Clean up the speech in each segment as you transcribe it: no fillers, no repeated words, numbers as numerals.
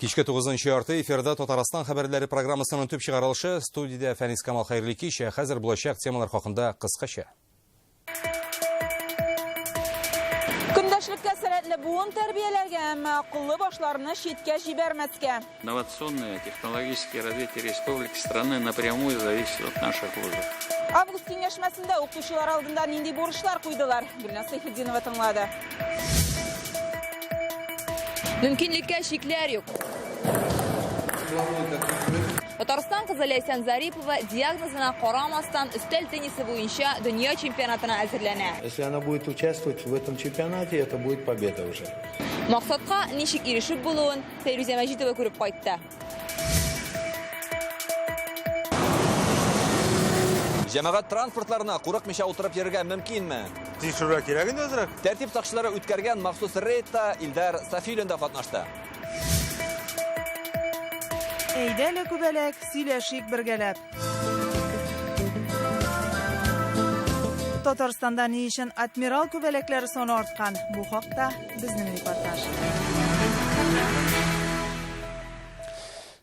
Кичке 9 ярты эфирда Татарстан хәбәрләре программасының төп чыгарылышы. Студиядә Фәнис Камал хәерле кич. Ә хәзер булачак темалар хакында кыскача. Көндәшлеккә сәләтле буын тәрбияләргә, әмма акыллы башларны читкә җибәрмәскә. Инновационное технологическое развитие республики страны напрямую зависит от наших вузов. Август киңәшмәсендә укытучылар алдында нинди бурычлар куйдылар? Гөлназ Сәйфетдинова тыңлады. Мөмкинлеккә чикләр юк. Татарстан кызы Ләйсән Зарипова диагнозына карамастан өстәл теннисы буенча дөнья чемпионатына әзерләнә. Если она будет участвовать в этом чемпионате, это будет победа уже. Максатка ничек ирешеп булуын Фәйрүзә Мәҗитова күреп кайтты. Җәмәгать транспортларына курыкмыйча утырып йөрергә мөмкинме? Тикшерергә кирәк инде әзрәк. Тәртип сакчылары үткәргән махсус рейдта Илдар Сафиуллин да катнашты. Әйдә әле, күбәләк, сөйләшик бергәләп. Татарстанда ни өчен адмирал күбәләкләре саны арткан? Бу хакта безнең репортаж.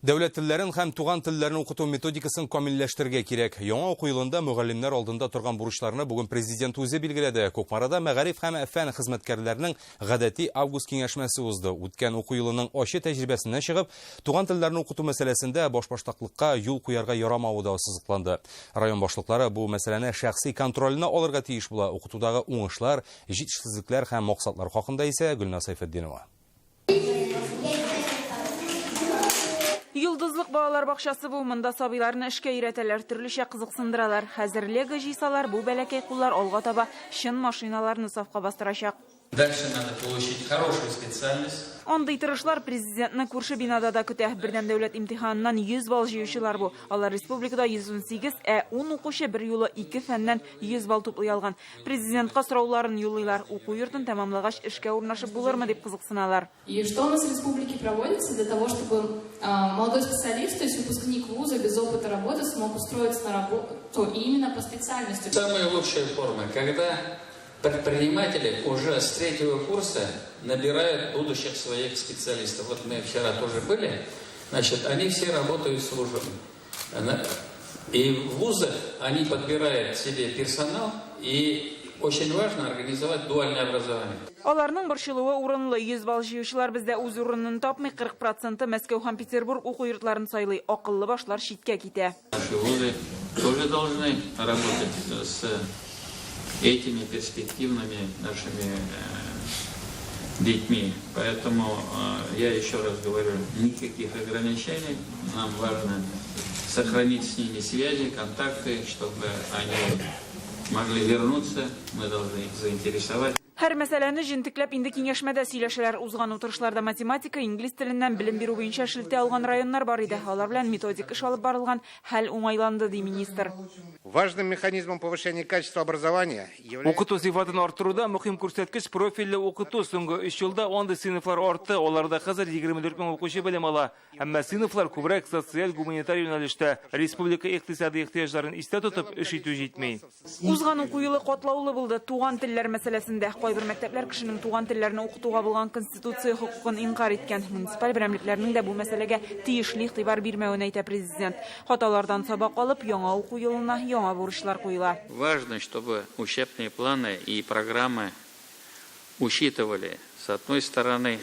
Дәүләт телләрен һәм туган телләрне укыту методикасын камилләштерергә кирәк. Яңа уку елында мөгаллимнәр алдында торган бурычларны бүген президент үзе билгеләде. Кукмарада мәгариф һәм фән хезмәткәрләренең гадәти август киңәшмәсе узды. Үткән уку елының ачы тәҗрибәсеннән чыгып, туган телләрне укыту мәсьәләсендә башбаштаклыкка юл куярга ярамавы да ассызыкланды. Район башлыклары бу мәсьәләне шәхси контроленә алырга тиеш була. Укытудагы уңышлар, җитешсезлекләр һәм максатлар хакында исә Гөлназ Сәйфетдинова. Йолдызлык балалар бакчасы бу. Монда сабыйларны эшкә өйрәтәләр, төрлечә кызыксындыралар. Хәзер лего җыйсалар, бу бәләкәй куллар алга таба чын машиналарны сафка бастырачак. Дальше надо получить хорошую специальность. Андый тырышлар президентны күрше бинада да көтә. Бердәм дәүләт имтиханыннан 100 балл җыючылар бу. Алар республикада 118, ә 10 укучы бер юлы ике фәннән 100 балл туплый алган. Президентка сорауларын юллыйлар. Уку йортын тәмамлагач эшкә урнашып булырмы дип кызыксыналар. И что у нас в республике проводится для того, чтобы молодой специалист, то есть выпускник вуза без опыта работы, смог устроиться на работу именно по специальности? Самая лучшая форма, когда предприниматели уже с третьего курса набирают будущих своих специалистов. Вот мы вчера тоже были, значит, они все работают с вузом. И в вузах они подбирают себе персонал, и очень важно организовать дуальное образование. Аларның борчылуы урынлы. 100 балл җыючылар бездә үз урынын тапмый, 40 проценты Мәскәү һәм Петербург уку йортларын сайлый. Акыллы башлар читкә китә. Наши вузы тоже должны работать с этими перспективными нашими детьми. Поэтому я еще раз говорю, никаких ограничений. Нам важно сохранить с ними связи, контакты, чтобы они могли вернуться. Мы должны их заинтересовать. Һәр мәсьәләне җентекләп инде киңәшмәдә сөйләшәләр. Узган утырышларда математика, инглиз теленнән белем бирү буенча шелтә алган районнар бар иде. Алар белән методик эш алып барылган, хәл уңайланды, ди министр. Важным механизмом повышения качества образования является... Укыту сыйфатын арттыруда мөһим күрсәткеч профильле укыту. Соңгы өч елда андый сыйныфлар артты, аларда хәзер 24 мең укучы белем ала. Әмма сыйныфлар күбрәк социаль-гуманитар юнәлештә. Республика икътисади ихтыяҗларын истә тотып эш итү җитми. Узган уку елы катлаулы булды. Туган телләр мәсьәләсендә кайбер мәктәпләр кешенең туган телләрне укытуга булган конституция хокукын инкарь иткән. Муниципаль берәмлекләрнең дә бу мәсьәләгә тиешле игътибар бирмәвен әйтә президент. Хаталардан сабак алып, яңа уку елына яңа бурычлар куела. Важно, чтобы учебные планы и программы учитывали, с одной стороны,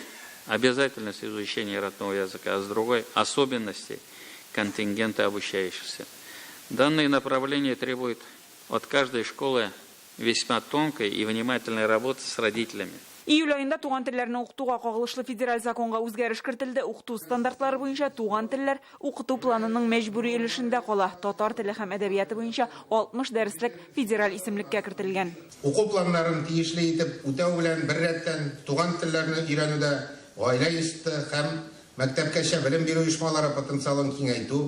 обязательность изучения родного языка, а с другой – особенности контингента обучающихся. Данные направления требуют от каждой школы весьма тонкой и внимательной работы с родителями. Июль аенда туган телләрне укытуга кагылышлы федераль законга үзгәреш кертелде. Укыту стандартлары буенча туган телләр укыту планының мәҗбүри өлешендә кала. Татар теле һәм әдәбияты буенча 60 дәреслек федераль исемлеккә кертелгән. Уку планнарын тиешле итеп үтәү белән беррәттән туган телләрне өйрәнүдә гаилә институты һәм мәктәпкәчә белем бирү оешмалары потенциалын киңәйтү,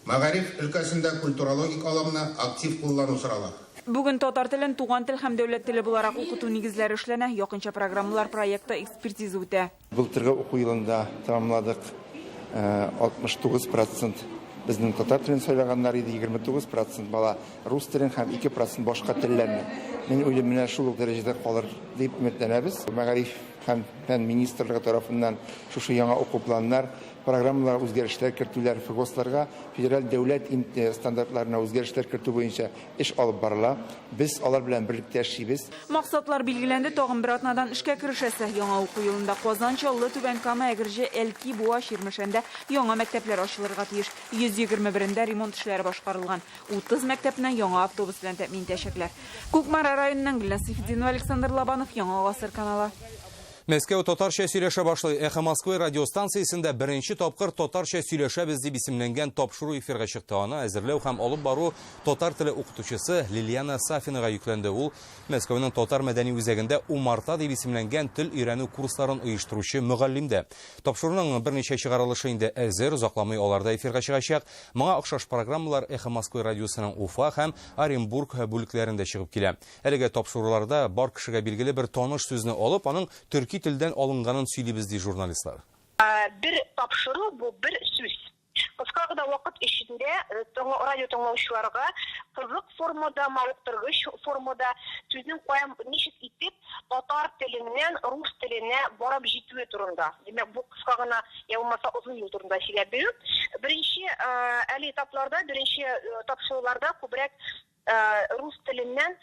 мәгариф өлкәсендә культурологик алымны актив куллану сорала. Бүген татар телен туган тел һәм дәүләт теле буларак укыту нигезләре эшләнә. Якынча программалар проекты экспертиза үтә. Былтыргы уку елында тәмамладык. 69 процент безнең татар телен сайлаганнар иде, 29 процент бала рус телен һәм 2 процент башка телләрне. Мин уйлыйм, менә шул ук дәрәҗәдә калыр дип өметләнәбез. Мәгариф һәм фән министрлыгы тарафыннан шушы яңа уку планнар, программаларга үзгәрешләр кертүләр, ФГОСларга, федераль дәүләт стандартларына үзгәрешләр кертү буенча эш алып барыла. Без алар белән берлектә эшлибез. Максатлар билгеләнде, тагын бер атнадан эшкә керешәсе. Яңа уку елында Казан, Чаллы, Түбән Кама, Әгерҗе, Әлки, Буа, Чирмешәндә яңа мәктәпләр ачылырга тиеш. 121-ендә ремонт эшләре башкарылган. 30 мәктәпне яңа автобус белән тәэмин итәчәкләр. Кукмара районыннан Гөлназ Сәйфетдинова, Александр Лобанов, Яңа гасыр каналы. Мәскәү татарча сөйләшә башлый. Эхо Москвы радиостанциясендә беренче тапкыр татарча сөйләшәбез дип исемләнгән тапшыру эфирга чыкты. Аны әзерләү һәм алып бару татар теле укытучысы Лилиана Сафинага йөкләнде. Ул Мәскәүнең татар мәдәни үзәгендә Умарта дип исемләнгән тел өйрәнү курсларын оештыручы мөгаллим дә. Тапшыруның берничә чыгарылышы инде әзер, озакламый алар да эфирга чыгачак. Моңа охшаш программалар Эхо Москвы радиосының Уфа һәм Оренбург бүлекләрендә чыгып килә. Әлеге тапшыруларда бар кешегә билгеле бер таныш сүзне алып, аның төрки телдән алынганын сөйлибез, ди журналистлар. Бер тапшыру бу бер сүз. Кыска гына вакыт эчендә радио тыңлаучыларга кызык формада, мавыктыргыч формада сүзнең каян, ничек итеп татар теленнән рус теленә барып җитүе турында. Димәк, бу кыска гына я булмаса озын юл турында сөйләп бирү. Беренче әле этапларда, беренче тапшыруларда күбрәк рус теленнән,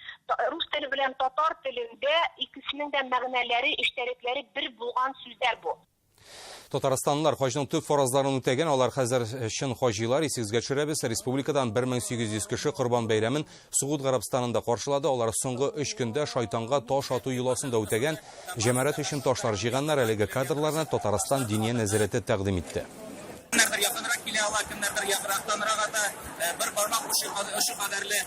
рус теле белән татар телендә икесенең дә мәгънәләре, эчтәлекләре бер булган сүзләр бу. Татарстанлылар хаҗның төп фаразларын үтәгән, алар хәзер чын хаҗилар. Исегезгә төшерәбез, республикадан 1800 кеше Корбан бәйрәмен Согуд Гарәбстанында каршылады. Алар соңгы 3 көндә шайтанга таш ату йоласын да үтәгән. Җәмәрәт өчен ташлар җыйганнар. Әлеге кадрларны Татарстан Диния нәзарәте тәкъдим итте. Кемнәрдер якынрак килә ала, кемнәрдер ерактанрак ата. Бер бармак очы кадәрле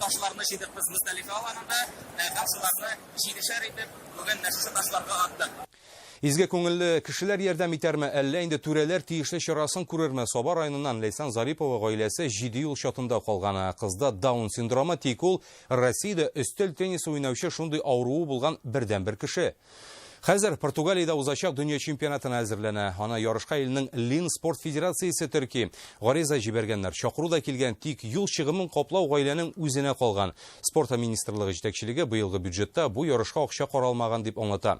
ташларны җыйдык без Мөздәлифә аланында һәм шуларны җидешәр итеп бүген менә шушы ташларга аттык. Изге күңелле кешеләр ярдәм итәрме, әллә инде түрәләр тиешле чарасын күрерме? Саба районыннан Ләйсән Зарипова гаиләсе 7 юл чатында калган. Кызда Даун синдромы, тик ул Россиядә өстәл теннисы уйнаучы шундый авыруы булган бердәнбер кеше. Хәзер Португалиядә узачак дөнья чемпионатына әзерләнә. Аны ярышка илнең Лин спорт федерациясе төрки. Гариза җибәргәннәр. Чакыру да килгән, тик юл чыгымын каплау гаиләнең үзенә калган. Спорт министрлыгы җитәкчелеге быелгы бюджетта бу ярышка акча каралмаган дип аңлата.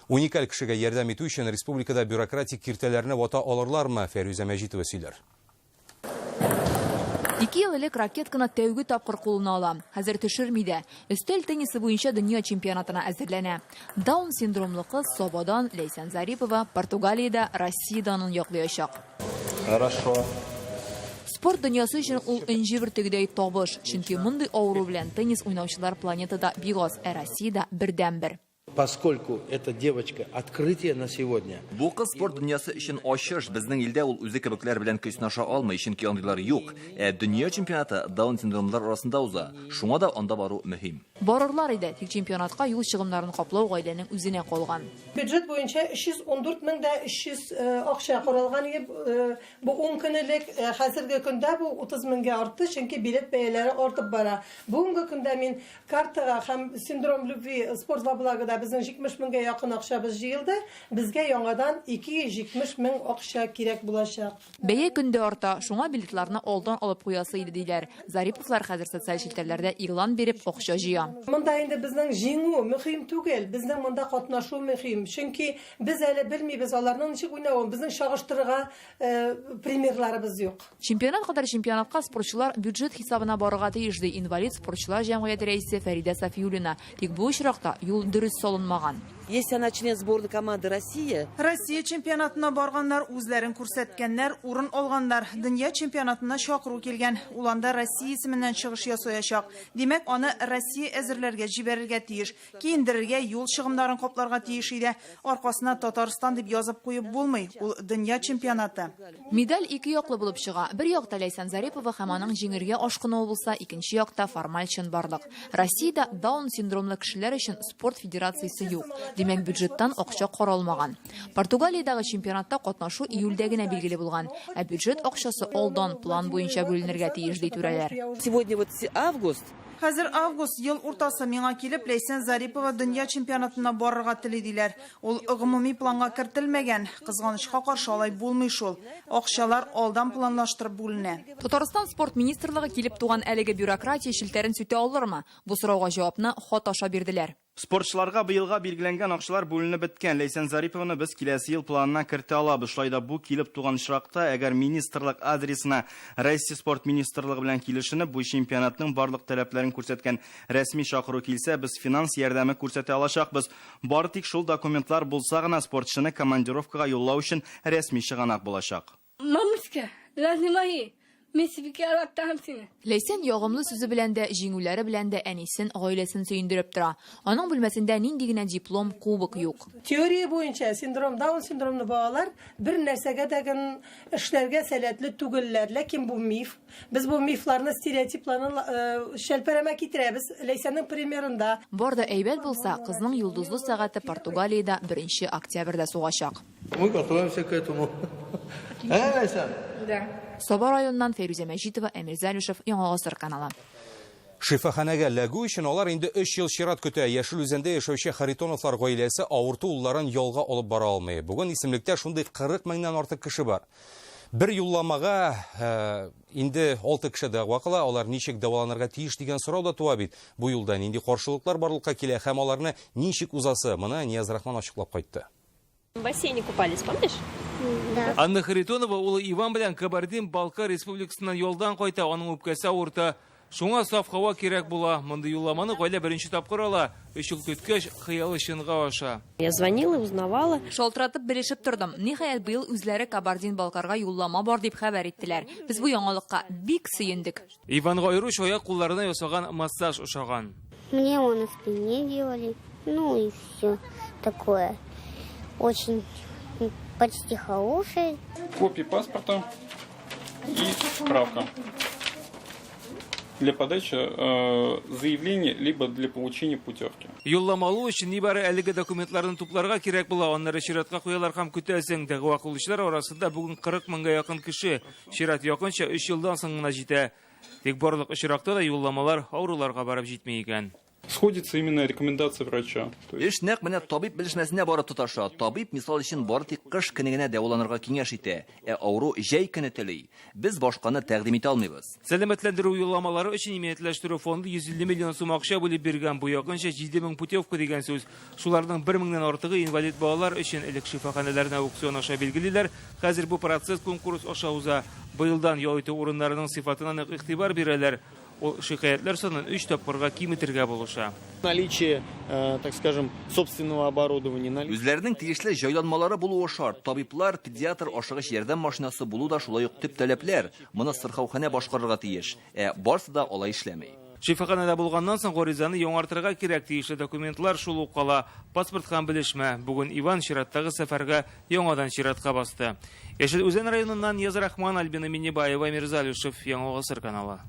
Уникаль кешегә ярдәм итү өчен республикада бюрократик киртәләрне вата алырлармы? Фәрүзә Мәҗитова сөйләр. 2 ел элек ракетканы тәүге тапкыр кулына ала. Хәзер төшерми дә. Өстәл теннисы буенча дөнья чемпионатына әзерләнә. Даун синдромлы кыз Сабадан Ләйсән Зарипова Португалиядә Россия данын яклыячак. Хорошо. Спорт дөньясы өчен ул энҗе бөртегедәй табыш, чөнки мондый авыру белән теннис уйнаучылар планетада бик аз, ә Россиядә бердәнбер. Поскольку эта девочка открытие на сегодня. Бу кыз спорт дөньясы өчен ачыш. Безнең илдә ул үзе кебекләр белән көч сынаша алмый, чөнки андыйлар юк. Ә дөнья чемпионаты Даун синдромлылар арасында уза. Шуңа да анда бару мөһим. Барырлар иде, тик чемпионатка юл чыгымнарын каплау гаиләнең үзенә калган. Бюджет буенча 314 мең дә 300 акча каралган иде. Бу 10 көн элек, хәзерге көндә бу 30 меңгә артты, чөнки билет бәяләре артып бара. Бүгенге көндә мин картага һәм синдром любви спорт во благода безнең 70 меңгә якын акчабыз җыелды. Безгә яңадан 270 мең акча кирәк булачак. Бәя көндә арта, шуңа билетларны алдан алып куясы иде диләр. Зариповлар хәзер социаль челтәрләрдә игълан биреп акча җыя. Монда инде безнең җиңү мөһим түгел, безнең монда катнашу мөһим. Чөнки без әле белмибез аларның ничек уйнавын, безнең чагыштырырга примерларыбыз юк. Чемпионат кадәр чемпионатка спортчылар бюджет хисабына барырга тиеш, ди инвалид спортчылар җәмгыяте рәисе Фәридә Сафиуллина. Тик бу очракта юл дөрес салынмаган. Если она член сборной команды России. Россия чемпионатына барганнар, үзләрен күрсәткәннәр, урын алганнар. Дөнья чемпионатына чакыру килгән. Ул анда Россия исеменнән чыгыш ясаячак. Димәк, аны Россия әзерләргә җибәрергә тиеш. Киендерергә, юл чыгымнарын капларга тиеш иде. Аркасына Татарстан дип язып куеп булмый. Ул дөнья чемпионаты. Медаль ике яклы булып чыга. Бер якта Ләйсән Зарипова һәм аның җиңергә ашкынуы булса, икенче якта формаль чынбарлык. Россиядә Даун синдромлы кешеләр өчен спорт федерациясе юк. Димәк, бюджеттан акча каралмаган. Португалиядәге чемпионатта катнашу июльдә генә билгеле булган. Ә бюджет акчасы алдан план буенча бүленергә тиеш, ди түрәләр. Сегодня вот август. Хәзер август, ел уртасы, миңа килеп Ләйсән Зарипова дөнья чемпионатына барырга тели диләр. Ул гомуми планга кертелмәгән. Кызганычка каршы алай булмый шул. Акчалар алдан планлаштырып бүленә. Татарстан спорт министрлыгы килеп туган әлеге бюрократия челтәрен сүтә алырмы? Бу сорауга җавапны хат аша бирделәр. Спортчыларга быелга билгеләнгән акчалар бүленеп беткән. Ләйсән Зарипованы без киләсе ел планына кертә алабыз. Шулай да бу килеп туган очракта, әгәр министрлык адресына Россия спорт министрлыгы белән килешенеп, бу чемпионатның барлык таләпләрен күрсәткән рәсми чакыру килсә, без финанс ярдәме күрсәтә алачакбыз. Бары тик шул документлар булса гына спортчыны командировкага юллау өчен рәсми чыганак булачак. Мамочка, родные мои, мин сине яратам сине. Ләйсән ягымлы сүзе белән дә, җиңүләре белән дә әнисен, гаиләсен сөендереп тора. Аның бүлмәсендә нинди генә диплом, кубок юк. Теория буенча синдром Даун синдромлы балалар бер нәрсәгә дә гын эшләргә сәләтле түгелләр. Ләкин бу миф. Без бу мифларны, стереотипларны шәлперәмә китерәбез Ләйсәннең примерында. Бар да әйбәт булса, кызның йолдызлы сәгате Португалиядә беренче октябрьдә сугачак. Мы готовимся к этому. Ә, Ләйсән? Да. Саба районыннан Фәйрүзә Мәҗитова, Әмир Залишев, Яңа Гасыр каналы. Шифаханәгә ләгү өчен алар инде 3 ел чират көтә. Яшел Үзәндә яшәүче Харитоновлар гаиләсе авырту улларын ялга алып бара алмый. Бүген исемлектә шундый 40 меңнән артык кеше бар. Бер юлламага э, инде 6 кеше дәгъва кыла, алар ничек дәваланырга тиеш дигән сорау да туа бит. Бу юлда нинди каршылыклар барлыкка килә һәм аларны ничек узасы, моны Нияз Рахман ачыклап кайтты. В бассейне купались, помнишь? Да. Анна Харитонова улы Иван белән Кабардин-Балкар республикасыннан ялдан кайта, аның үпкәсе авырта. Шуңа саф һава кирәк була. Мондый юлламаны гаилә беренче тапкыр ала. Өч ел көткәч, хыялы чынга аша. Я звонила, узнавала. Шалтыратып белешеп тордым. Ниһаять, быел үзләре Кабардин-Балкарга юллама бар дип хәбәр иттеләр. Без бу яңалыкка бик сөендек. Иванга аеруча аяк-кулларына ясаган массаж ошаган. Мне его на спине делали, ну и все такое. Очень почти хороший. Копия паспорта и справка для подачи э, заявления либо для получения путевки. Юллама алу өчен нибары әлеге документларны тупларга кирәк була, аннары чиратка куялар һәм көтәсең. Дәгъва кылучылар арасында бүген 40 меңгә якын кеше. Чират якынча өч елдан соң гына җитә. Тик барлык очракта да юлламалар авыруларга барып җитми икән. Сходится именно рекомендация врача. Эш нәкъ менә табиб белешмәсенә барып тоташа. Табиб, мисал өчен, бары тик кыш көне генә дәваланырга киңәш итә, ә авыру җәй көне тели. Без башканы тәкъдим итә алмыйбыз. Сәламәтләндерү юлламалары өчен иминиятләштерү фонды 150 миллион сум акча бүлеп биргән. Бу якынча 7000 путевка дигән сүз. Шуларның бер меңнән артыгы инвалид балалар өчен. Элек шифаханәләрне аукцион аша билгелиләр, хәзер бу процесс конкурс аша уза. Быелдан ял итү урыннарының сыйфатына нык игътибар бирәләр. Ул шикаятьләр санын өч тапкырга киметергә булыша. Наличие, э, так скажем, собственного оборудования. Үзләренең тиешле җайланмалары булуы шарт. Табиблар, педиатр, ашыгыч ярдәм машинасы булу да шулай ук төп таләпләр. Моны сырхауханә башкарырга тиеш. Ә барсы да алай эшләми. Шифаханәдә булганнан соң гаризаны яңартырга кирәк, тиешле документлар шул ук кала, паспорт һәм белешмә. Бүген Иван чираттагы сәфәргә яңадан чиратка басты. Яшел Үзән районыннан Нияз Рахман, Альбина Миннебаева, Әмир Залюшев, Яңа Гасыр каналы.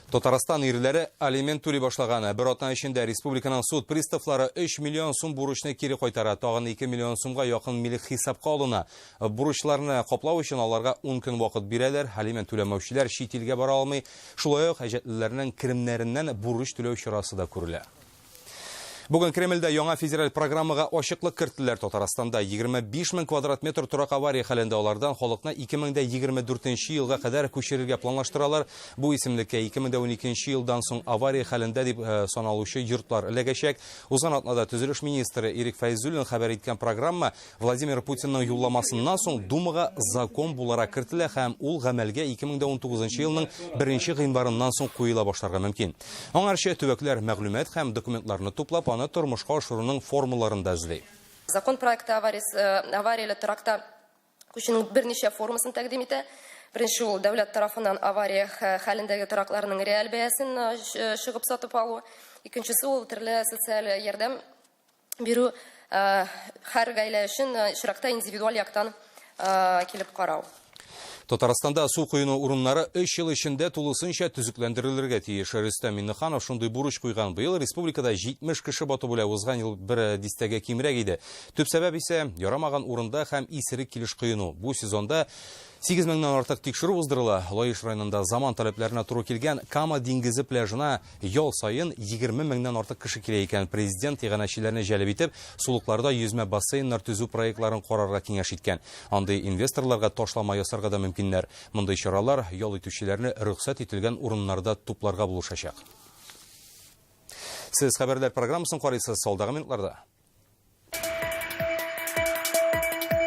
Татарстан ирләре алимент түли башлаган. Бер атна эчендә республиканың суд приставлары 3 миллион сум бурычны кире кайтара. Тагын 2 миллион сумга якын милек хисапка алына. Бурычларны каплау өчен аларга 10 көн вакыт бирәләр. Алимент түләмәүчеләр чит илгә бара алмый. Шулай ук әҗәтлеләрнең керемнәреннән бурыч түләү чарасы да күрелә. Бүген Кремльдә яңа федераль программага ачыклык керттеләр. Татарстанда 25 мең квадрат метр торак авария хәлендә, алардан халыкны 2024 елга кадәр күчерергә планлаштыралар. Бу исемлеккә 2012 елдан соң авария хәлендә дип э, саналучы йортлар эләгәчәк. Узган атнада төзелеш министры Ирек Фәйзуллин хәбәр иткән программа Владимир Путинның юлламасыннан соң Думага закон буларак кертелә һәм ул гамәлгә 2019 елның 1 гыйнварыннан соң куела башларга мөмкин. Аңарчы төбәкләр мәгълүмат һәм документларны туплап, аны тормышка ашыруның формаларын да эзли. Закон проекты э, аварияле торакта күчүнең берничә формасын тәкъдим итә. Беренче ул дәүләт тарафыннан авария хәлендәге торакларның реаль бәясен э, э, чыгып сатып алу. Икенчесе ул төрле социаль ярдәм бирү һәр гаилә өчен очракта индивидуаль яктан килеп карау. Татарстанда су коену урыннары 3 ел эчендә тулысынча төзекләндерелергә тиеш. Рөстәм Миңнеханов шундый бурыч куйган. Быел республикада 70 кеше батып үлә, узган ел бер дистәгә кимрәк иде. Төп сәбәп исә ярамаган урында һәм исерек килеш коену. Бу сезонда 8 меңнән артык тикшерү уздырыла. Лаеш районында заман таләпләренә туры килгән Кама диңгезе пляжына Ял саен 20 меңнән артык кеше килә икән. Президент иганәчеләрне җәлеп итеп, сулыкларда йөзмә бассейннар төзү проектларын карарга киңәш иткән. Андый инвесторларга ташлама ясарга да мөмкиннәр. Мондый чаралар ял итүчеләрне рөхсәт ителгән урыннарда тупларга булышачак. Сез хәбәрләр программасын карыйсыз алдагы минутларда.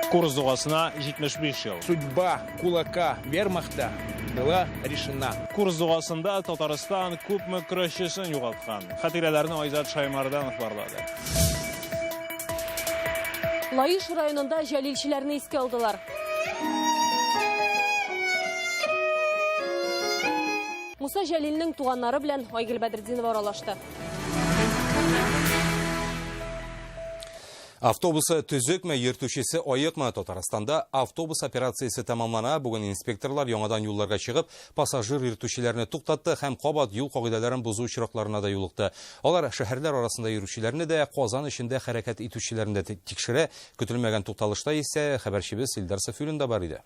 Курс дугасына 75 ел. Судьба кулака вермахта была решена. Курс дугасында Татарстан күпме көрәшчесен югалткан. Хатирәләрне Айзат Шаймарданов барлады. Лаеш районында җәлилчеләрне искә алдылар. Муса Җәлилнең туганнары белән Айгөл Бәдретдинова аралашты. Автобусы төзекме, йөртүчесе аекмы? Татарстанда автобус операциясе тәмамлана. Бүген инспекторлар яңадан юлларга чыгып, пассажир йөртүчеләрне туктатты һәм кабат юл кагыйдәләрен бозу очракларына да юлыкты. Алар шәһәрләр арасында йөрүчеләрне дә, Казан эчендә хәрәкәт итүчеләрне дә тикшерә. Көтелмәгән тукталышта исә хәбәрчебез Илдар Сафиуллин да бар иде.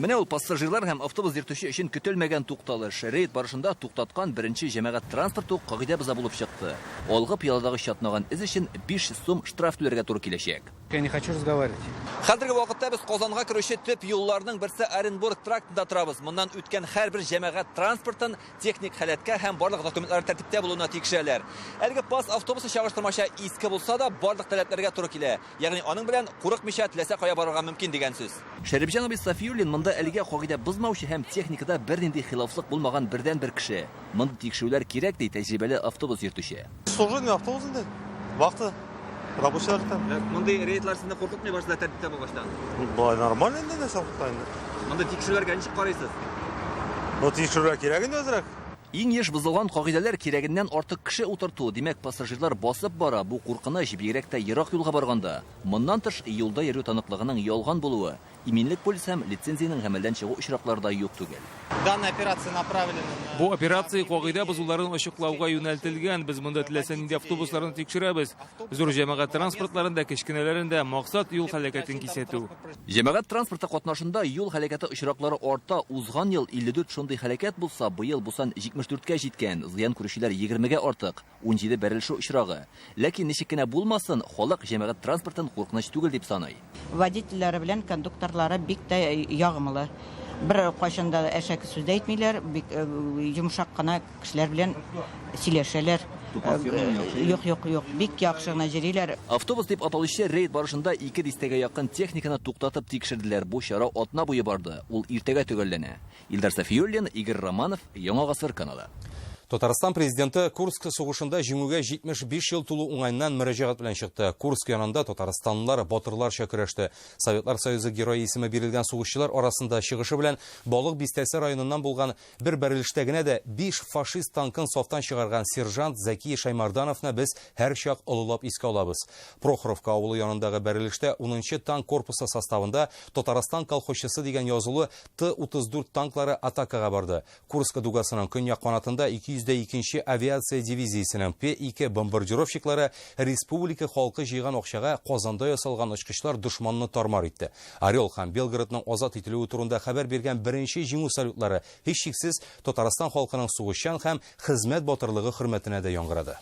Менә ул пассажирлар һәм автобус йөртүче өчен көтелмәгән тукталыш. Рейд барышында туктаткан беренче җәмәгать транспорты ук кагыйдә боза булып чыкты. Алгы пыяладагы чатнаган эз өчен 500 сум штраф түләргә туры киләчәк. Я не хочу разговаривать. Хәзерге вакытта без Казанга керүче төп юлларның берсе Оренбург трактында торабыз. Моннан үткән һәрбер җәмәгать транспортын техник халәткә һәм барлык документлары тәртиптә булуына тикшерәләр. Әлеге ПАЗ автобусы чагыштырмача иске булса да, барлык таләпләргә туры килә. Ягъни аның белән курыкмыйча теләсә кая барырга мөмкин дигән сүз. Шәрипҗан абый Сафиуллин монда әлегә кагыйдә бозмаучы һәм техникада бернинди хилафлык булмаган бердәнбер кеше. Мондый тикшерүләр кирәк, ди тәҗрибәле автобус йөртүче. Служебный автобус инде. Вахта. Рабочийлар там. Мондый рейдлар сезне куркытмый башлады тәртиптә булгачтан? Болай нормально инде, нәрсә куркыта инде. Мондый тикшерүләргә ничек карыйсыз? Ну, тикшерүләр кирәк инде әзрәк. Иң еш бозылган кагыйдәләр кирәгеннән артык кеше утырту, димәк, пассажирлар басып бара, бу куркыныч, бигрәк тә ерак юлга барганда. Моннан тыш, юлда йөрү таныклыгының ялган булуы, иминлек полисы һәм лицензиянең гамәлдән чыгу очраклары да юк түгел. Данная операция направлена на Бу операция кагыйдә бозуларын ачыклауга юнәлтелгән. Без монда теләсә нинди автобусларны тикшерәбез. Зур җәмәгать транспортларын да, кечкенәләрен дә. Максат юл һәлакәтен кисәтү. Җәмәгать транспорты катнашында юл һәлакәте очраклары арта. Узган ел 54 шундый һәлакәт булса, быел бу сан 74кә җиткән. Зыян күрүчеләр 20гә артык, 17 бәрелешү очрагы. Ләкин ничек кенә булмасын, халык җәмәгать транспортын куркыныч түгел дип саный. Водительләре белән кондукторлары бик тә ягымлы. Бер кайчан да әшәке сүз дә әйтмиләр, бик йомшак кына кешеләр белән сөйләшәләр. Юк, юк, юк, бик яхшы гына йөриләр. Автобус дип аталучы рейд барышында ике дистәгә якын техниканы туктатып тикшерделәр. Бу чара атна буе барды. Ул иртәгә төгәлләнә. Илдар Сафиуллин, Игорь Романов, Яңа Гасыр каналы. Татарстан президенты Курск сугышында җиңүгә 75 ел тулу уңаеннан мөрәҗәгать белән чыкты. Курск янында татарстанлылар батырларча көрәште. Советлар Союзы герое исеме бирелгән сугышчылар арасында чыгышы белән Балык бистәсе районыннан булган бер бәрелештә генә дә 5 фашист танкын сафтан чыгарган сержант Зәки Шаймардановны без һәрчак олылап искә алабыз. Прохоровка авылы янындагы бәрелештә 10нчы танк корпусы составында Татарстан колхозчысы дигән язулы Т-34 танклары атакага барды. Курск дугасының көньяк канатында 202нче авиация дивизиясенең П-2 бомбардировщиклары республика халкы җыйган акчага Казанда ясалган очкычлар дошманны тармар итте. Орел һәм Белгородның азат ителүе турында хәбәр биргән беренче җиңү салютлары һичшиксез Татарстан халкының сугышчан һәм хезмәт батырлыгы хөрмәтенә дә яңгырады.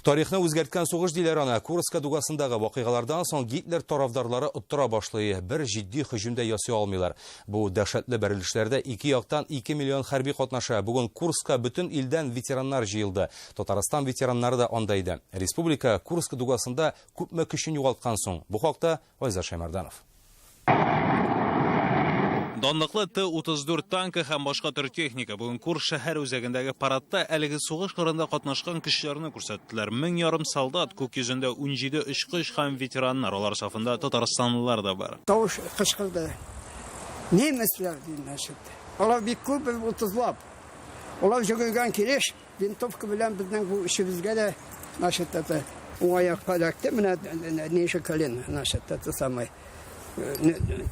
Тарихны үзгәрткән сугыш диләр аны. Курска дугасындагы вакыйгалардан соң Гитлер тарафдарлары оттыра башлый. Бер җитди һөҗүм дә ясый алмыйлар. Бу дәһшәтле бәрелешләрдә ике яктан 2 миллион хәрби катнаша. Бүген Курска бөтен илдән ветераннар җыелды. Татарстан ветераннары да анда иде. Республика Курск дугасында күпме көчен югалткан соң? Бу хакта Айзат Шаймарданов. Данлыклы Т-34 танкы һәм башка төр техника бүген Курск шәһәр үзәгендәге парадта әлеге сугыш кырында катнашкан көчләрне күрсәттеләр. Мең ярым солдат, күк йөзендә 17 очкыч һәм ветераннар, алар сафында татарстанлылар да бар. Тавыш кычкырды. Немецлар дин, значит. Алар бик күп, утызлап. Алар җөгергән килеш винтовка белән безнең бу эшебезгә дә, значит, это уңай якка эләкте. Менә ниже колен, значит, это самое.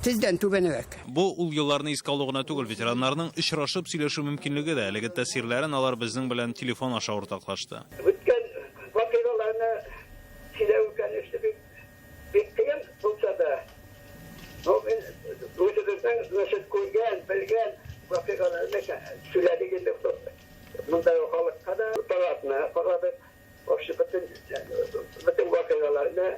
Тездән түбәнрәк. Бу ул елларны искә алу гына түгел, ветераннарның очрашып сөйләшү мөмкинлеге дә. Әлеге тәэсирләрен алар безнең белән телефон аша уртаклашты. Үткән вакыйгаларны сөйләү, конечно, бик, бик кыен булса да, но мин үзебезнең, значит, күргән, белгән вакыйгаларны сөйләдек инде мондагы халыкка да, парадны карадык, вообще бөтен, бөтен вакыйгаларны.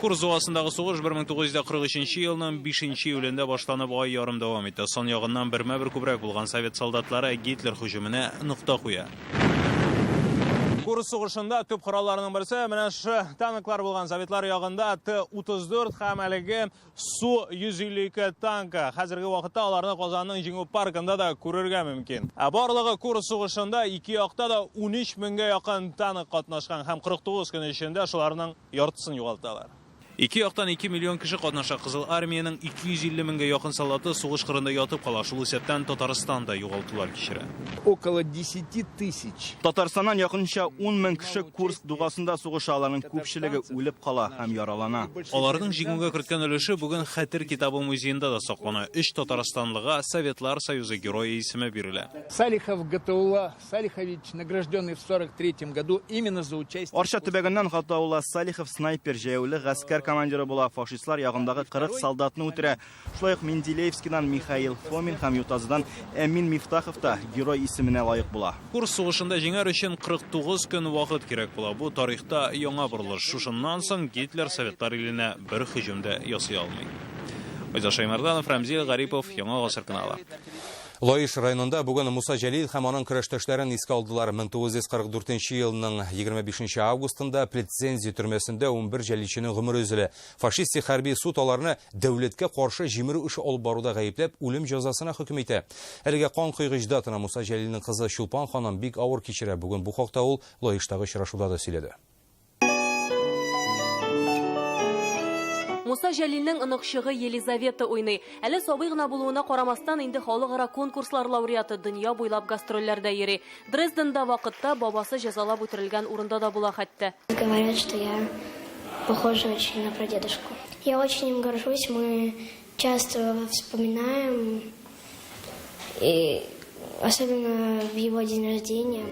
Курск дугасындагы сугыш 1943 елның 5 июлендә башланып ай ярым дәвам итә. Сан ягыннан бермә-бер күбрәк булган совет солдатлары Гитлер һөҗүменә нокта куя. Курск сугышында төп коралларның берсе менә шушы танклар булган. Советлар ягында Т-34 һәм әлеге Су-152 танкы. Хәзерге вакытта аларны Казанның Җиңү паркында да күрергә мөмкин. Ә барлыгы Курск сугышында ике якта да 13 меңгә якын танк катнашкан һәм 49 көн эчендә шуларның яртысын югалталар. Ике яктан 2 миллион кеше катнаша. Кызыл Армиянең 250 меңгә якын солдаты сугыш кырында ятып кала, шул исәптән Татарстан да югалтулар кичерә. Около десяти тысяч. Татарстаннан якынча 10 мең кеше Курск дугасында сугыша, аларның күпчелеге үлеп кала һәм яралана. Аларның җиңүгә керткән өлеше бүген Хәтер китабы музеенда да саклана. Өч татарстанлыга Советлар Союзы Герое исеме бирелә. Салихов Гатаулла Салихович, награжденный в 43 году именно за участие... Арча төбәгеннән Гатаулла Салихов снайпер, җәяүле гаскәр командиры була, фашистлар ягындагы 40 солдатны үтерә. Шулай ук Менделеевскидан Михаил Фомин һәм Ютазыдан Әмин Мифтахов та герой исеменә лаек була. Курск сугышында җиңәр өчен 49 көн вакыт кирәк була. Бу тарихта яңа борылыш. Шушыннан соң Гитлер Советлар иленә бер һөҗүм дә ясый алмый. Айзат Шәймәрданов, Рәмзил Гарипов, Яңа гасыр каналы. Лаеш районында бүген Муса Җәлил һәм аның көрәштәшләрен искә алдылар. 1944 елның 25 августында Плетцензи төрмәсендә 11 җәлилченең гомере өзелә. Фашистик хәрби суд аларны дәүләткә каршы җимерү эше алып баруда гаепләп, үлем җәзасына хөкем итә. Әлегә кан койгыч датаны Муса Җәлилнең кызы Чулпан ханым бик авыр кичерә. Бүген бу хакта ул Лаештагы очрашуда да сөйләде. Муса Җәлилнең оныкчыгы Елизавета уйный. Әле сабый гына булуына карамастан, инде халыкара конкурслар лауреаты, дөнья буйлап гастрольләрдә йөри. Дрезденда вакытта бабасы җәзалап үтерелгән урында да була хәтта. Говорят, что я похожа очень на прадедушку. Я очень им горжусь, мы часто вспоминаем, и особенно в его день рождения.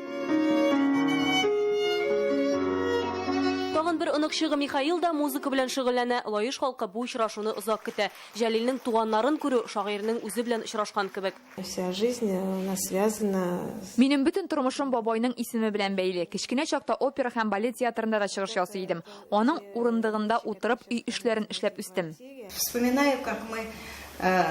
Тагын бер оныкчыгы Михаил да музыка белән шөгыльләнә. Лаеш халкы бу очрашуны озак көтә. Җәлилнең туганнарын күрү, шагыйрьнең үзе белән очрашкан кебек. Вся жизнь у нас связана с Минем бөтен тормышым бабайның исеме белән бәйле. Кечкенә чакта опера һәм балет театрында да чыгыш ясый идем. Аның урындыгында утырып, өй эшләрен эшләп үстем. Вспоминаю, как мы э,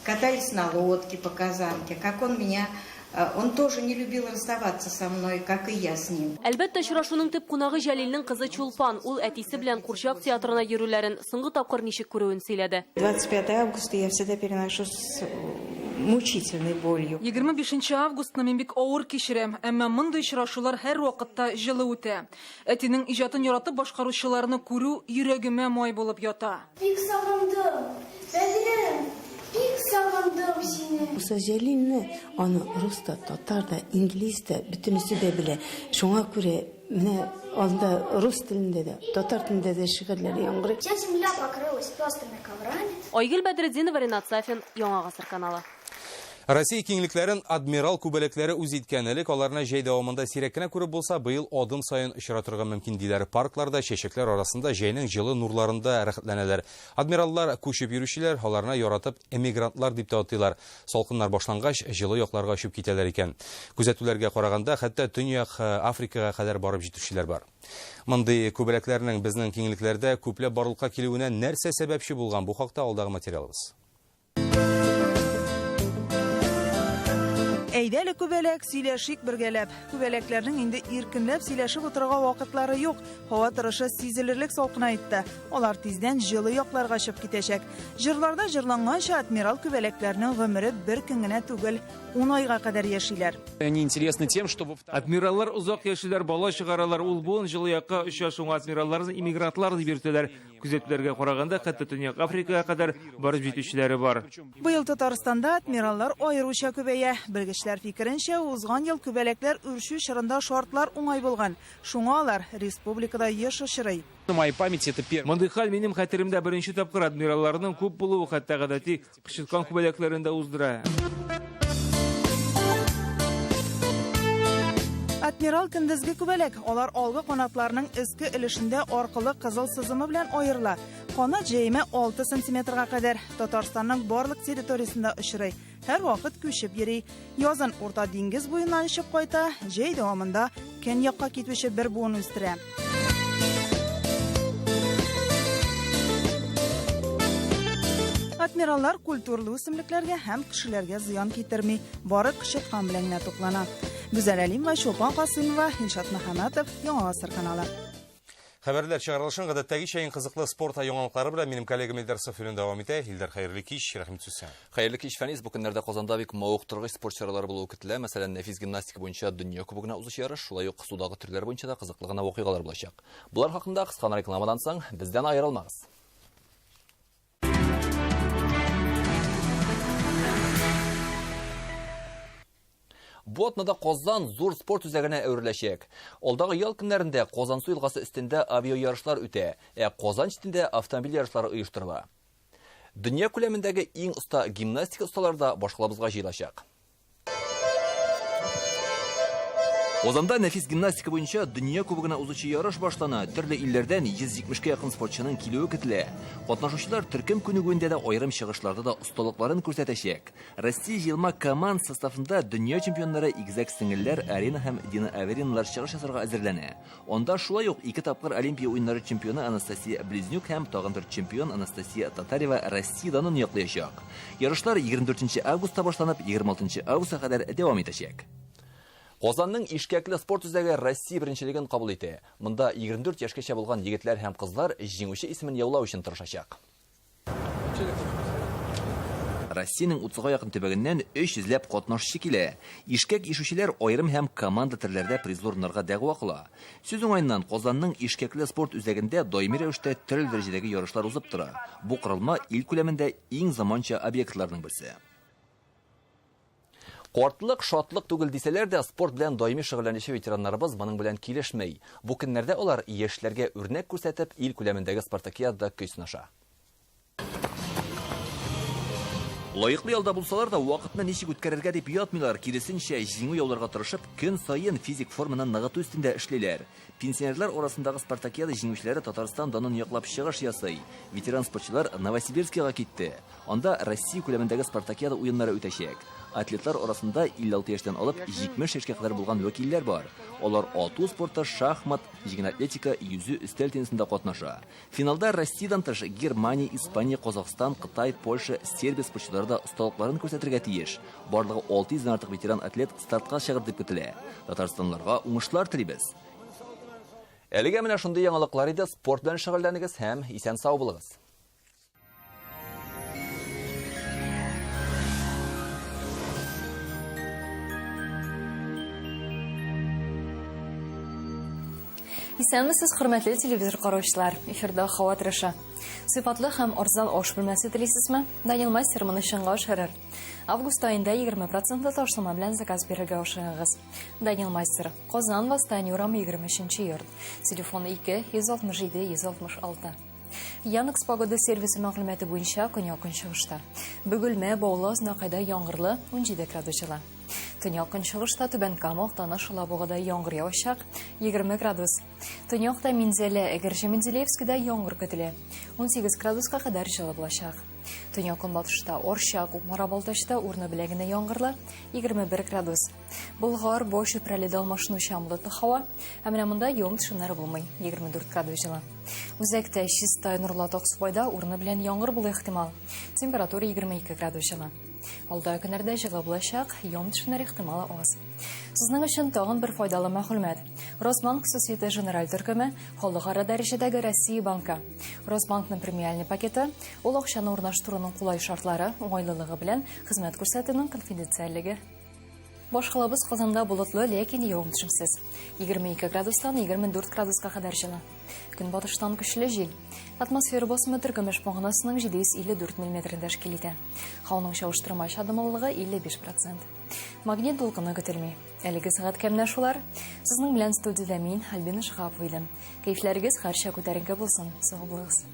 катались на лодке по Казанке, как он меня э, он тоже не любил расставаться со мной, как и я с ним. Әлбәттә, очрашуның төп кунагы Җәлилнең кызы Чулпан. Ул әтисе белән курчак театрына йөрүләрен, соңгы тапкыр ничек күрүен сөйләде. 25 августа я всегда переношу с мучительной болью. 25 августны мин бик авыр кичерәм, әмма мондый очрашулар һәрвакытта җылы үтә. Әтинең иҗатын яратып башкаручыларны күрү йөрәгемә май булып ята. Бик сагындым, Бәдрием, бик сагындым сине. Муса Җәлилне аны рус та, татар да, инглиз дә, бөтенесе дә белә. Шуңа күрә менә анда рус телендә дә, татар телендә дә шигырьләре яңгырый. Вся земля покрылась пестрыми коврами. Айгөл Бәдретдинова, Ренат Сафин, Яңа гасыр каналы. Россия киңлекләрен адмирал күбәләкләре үз иткән. Элек аларны җәй дәвамында сирәк кенә күреп булса, быел адым саен очратырга мөмкин диләр. Паркларда, чәчәкләр арасында җәйнең җылы нурларында рәхәтләнәләр. Адмираллар күчеп йөрүчеләр, аларны яратып эмигрантлар дип тә атыйлар. Салкыннар башлангач, җылы якларга очып китәләр икән. Күзәтүләргә караганда, хәтта Төньяк Африкага кадәр барып җитүчеләр бар. Мондый күбәләкләрнең безнең киңлекләрдә күпләп барлыкка килүенә нәрсә сәбәпче булган? Бу хакта алдагы материалыбыз. Әйдә әле, күбәләк, сөйләшик бергәләп. Күбәләкләрнең инде иркенләп сөйләшеп утырырга вакытлары юк. Һава торышы сизелерлек салкынайтты. Алар тиздән җылы якларга очып китәчәк. Җырларда җырланганча, адмирал күбәләкләрнең гомере бер көн генә түгел, ун айга кадәр яшиләр. Они интересны тем, что Адмираллар озак яшиләр, бала чыгаралар, ул буын җылы якка оча, шуңа адмиралларны иммигрантлар дип йөртәләр. Күзәтүләргә караганда, хәтта Төньяк Африкага кадәр барып җитүчеләре бар. Быел Татарстанда адмираллар аеруча күбәя. Белгечләр фикеренчә, узган ел күбәләкләр үрчү чорында шартлар уңай булган. Шуңа алар республикада еш очрый. На моей памяти это первый. Мондый хәл минем хәтеремдә беренче тапкыр адмиралларның күп булуы хәтта гадәти кычыткан күбәләкләрен дә уздыра. Адмирал көндезге күбәләк. Алар алгы канатларының өске өлешендә аркылы кызыл сызымы белән аерыла. Канат җәеме 6 сантиметрга кадәр. Татарстанның барлык территориясендә очрый. Һәрвакыт күчеп йөри. Язын Урта диңгез буеннан очып кайта, җәй дәвамында көньякка китүче бер буын үстерә. Адмираллар культуралы үсемлекләргә һәм кешеләргә зыян китерми, бары кычыткан белән генә туклана. Гүзәл Әлимова, Чулпан Касыймова, Илшат Мөхәммәтов, Яңа Гасыр каналы. Хәбәрләр чыгарылышын гадәттәгечә иң кызыклы спорт яңалыклары белән минем коллегам Илдар Сафиуллин дәвам итә. Илдар, хәерле кич, рәхим ит сүз сиңа. Хәерле кич, Фәнис. Бу көннәрдә Казанда бик мавыктыргыч спорт чаралары булуы көтелә. Мәсәлән, нәфис гимнастика буенча дөнья кубогына узучы ярыш, шулай ук судагы төрләр буенча да кызыклы гына вакыйгалар булачак. Болар хакында кыска гына рекламадан соң бездән аерылмагыз. Бу атнада Казан зур спорт үзәгенә әвереләчәк. Алдагы ял көннәрендә Казансу елгасы өстендә авиаярышлар үтә, ә Казан читендә автомобиль ярышлары оештырыла. Дөнья күләмендәге иң оста гимнастика осталары да башкалабызга җыелачак. Казанда нәфис гимнастика буенча дөнья кубогына узучы ярыш башлана. Төрле илләрдән 170 кә якын спортчының килүе көтелә. Катнашучылар төркем күнегүендә дә, аерым чыгышларда да осталыкларын күрсәтәчәк. Россия җыелма команд составында дөнья чемпионнары игезәк сеңелләр Арина һәм Дина Авериналар чыгыш ясарга әзерләнә. Анда шулай ук ике тапкыр Олимпия уеннары чемпионы Анастасия Близнюк һәм тагын бер чемпион Анастасия Татарева Россия данын яклаячак. Ярышлар 24 нче августта башланып, 26 нчы августка кадәр дәвам итәчәк. Казанның Ишкәкле спорт үзәге Россия беренчелеген кабул итә. Монда 24 яшькәчә булган егетләр һәм кызлар җиңүче исемен яулау өчен тырышачак. Россиянең утызга якын төбәгеннән 300 ләп катнашчы килә. Ишкәк ишүчеләр аерым һәм команда төрләрдә призлы урыннарга дәгъва кыла. Сүз уңаеннан, Казанның Ишкәкле спорт үзәгендә даими рәвештә төрле дәрәҗәдәге ярышлар узып тора. Бу корылма ил күләмендә иң заманча объектларның берсе. Картлык, шатлык түгел дисәләр дә, спорт белән даими шөгыльләнүче ветераннарыбыз моның белән килешми. Бу көннәрдә алар, яшьләргә үрнәк күрсәтеп, ил күләмендәге спартакиадада көч сынаша. Лаеклы ялда булсалар да, вакытны ничек үткәрергә дип ятмыйлар, киресенчә, җиңү яуларга тырышып, көн саен физик форманы ныгыту өстендә эшлиләр. Пенсионерлар арасындагы спартакиада җиңүчеләре Татарстан данын яклап чыгыш ясый. Ветеран спортчылар Новосибирскига китте. Анда Россия күләмендәге спартакиада уеннары үтәчәк. Атлетлар арасында 56 яшьтән алып 70 яшькә кадәр булган вәкилләр бар. Алар ату спорты, шахмат, җиңел атлетика, йөзү, өстәл теннисында катнаша. Финалда Россиядән тыш Германия, Испания, Казахстан, Кытай, Польша, Сербия спортчылары да осталыкларын күрсәтергә тиеш. Барлыгы 600 дән артык ветеран атлет стартка чыгыр дип көтелә. Татарстанлыларга уңышлар телибез. Әлегә менә шундый яңалыклар иде. Спорт белән шөгыльләнегез һәм исән-сау булыгыз. Исәнмесез, хөрмәтле телевизор караучылар. Эфирда һава торышы. Сыйфатлы һәм арзан аш бүлмәсе телисезме? Данил Мастер моны чынга ашырыр. Август аенда 20 процентлы ташлама белән заказ бирергә ашыгыгыз. Данил Мастер, Казан, Восстание урамы 23 йорт. Телефон 2 167 166. Яндекс Погода сервисы мәгълүматы буенча көньяк-көнчыгышта. Бөгелмә, Баулы, Азнакайда яңгырлы 17 градус җылы. Төньяк-көнчыгышта Түбән Кама, Актаныш, Алабугада яңгыр явачак 20 градус. Төньякта Минзәлә, Әгерҗе, Менделеевскида яңгыр көтелә. 18 градуска кадәр җылы булачак. Төньяк-көнбатышта Орча, Кукмара, Балтачта урыны белән генә яңгырлы 21 градус. Болгар, Бош, Чүпрәледә алмашынучан болытлы һава. Ә менә монда явым-төшемнәр булмый. 24 градус җылы. Үзәктә Чистай, Нурлат, Аксубайда урыны белән яңгыр булу ихтимал. Температура 22 градус җылы. Алдагы көннәрдә җылы булачак, явым-төшемнәр ихтималы аз. Сезнең өчен тагын бер файдалы мәгълүмат. Росбанк Societe Generale төркеме халыкара дәрәҗәдәге Россия банкы. Росбанкның премиальный пакеты ул акчаны урнаштыруның кулай шартлары, уңайлылыгы белән хезмәт күрсәтүнең конфиденциальлеге. Башкалабыз Казанда болытлы, ләкин явым-төшемсез. 22 градустан 24 градуска кадәр җылы. Көнбатыштан көчле җил. Атмосфера басымы төркемеш баганасының 754 миллиметрын тәшкил итә. Һаваның чагыштырмача дымлылыгы 55 процент. Магнит дулкыны көтелми. Әлеге сәгатькә менә шулар. Сезнең белән студиядә мин, Альбина Шиһапова идем. Кәефләрегез һәрчак күтәренке булсын. Сау булыгыз.